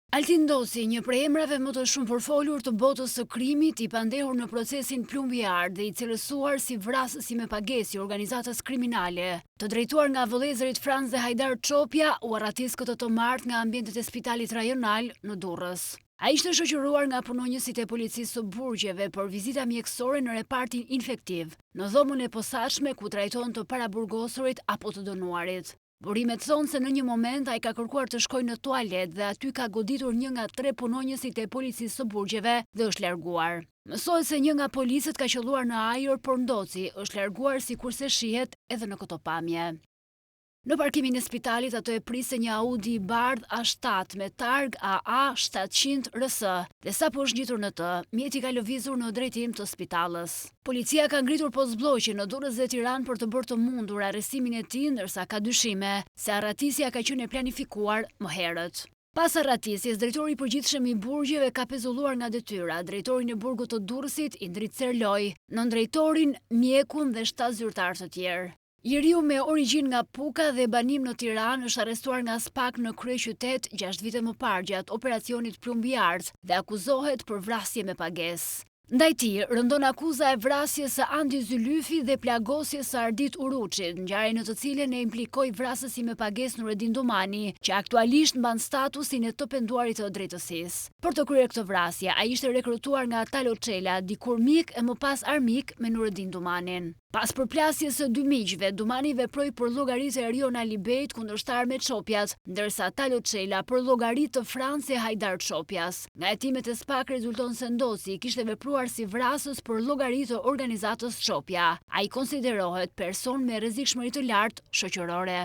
Altin Ndoci, një prej emrave më të shumëpërfolur të botës së krimit, i pandehur në procesin Plumbi i Artë dhe i cilësuar si vrasësi me pagesë i organizatës kriminale, të drejtuar nga vëllezërit Franc dhe Hajdar Çopja, u arratis këtë të martë nga ambientet e Spitalit Rajonal në Durrës. Ai ishte shoqëruar nga punonjësit e Policisë së Burgjeve për vizita mjekësore në repartin infektiv, në dhomën e posaçme ku trajtohen të paraburgosurit apo të dënuarit. Burimet thonë se në një moment ai ka kërkuar të shkojë në tualet dhe aty ka goditur një nga tre punonjësit e policisë së burgjeve dhe është larguar. Mësohet se një nga policët ka qëlluar në ajër, por Ndoci është larguar sikurse shihet edhe në këto pamje. Në parkimin e spitalit atë e priste një Audi i bardhë A7 me targë AA 700 RS dhe sapo është ngjitur në të, mjeti ka lëvizur në drejtim të spitallës. Policia ka ngritur postblloqe në Durrës dhe Tiranë për të bërë të mundur arrestimin e tij, ndërsa ka dyshime se arratisja ka qenë e planifikuar më herët. Pas arratisjes, drejtori i përgjithshëm i burgjeve ka pezulluar nga detyra drejtorin e burgut të Durrësit, Indrit Cerloj, nëndrejtorin, mjekun dhe shtatë zyrtarë të tjerë. I riu me origjinë nga Puka dhe banim në Tiranë është arrestuar nga SPAK në kryeqytet gjashtë vite më parë gjatë operacionit Plumbi i Artë dhe akuzohet për vrasje me pagesë. Ndaj tij, rëndon akuza e vrasjes së Andi Zylyfi dhe plagosjes së Ardit Uruçit, ngjarje në të cilën e implikoi vrasësi me pagesë Nuredin Dumani, që aktualisht mban statusin e të penduarit të drejtësisë. Për të kryer këtë vrasje, ai ishte rekrutuar nga Talo Çela, dikur mik e më pas armik me Nuredin Dumanin. Pas përplasjes së dy miqve, Dumani veproi për llogari të Erion Alibejt, kundërshtar me Çopjat, ndërsa Talo Çela për llogari të Franc e Hajdar Çopjas. Nga hetimet e SPAK rezulton se Ndoci kishte vepruar si vrasës për llogari të organizatës Çopja. Ai konsiderohet person me rrezikshmëri të lartë shoqërore.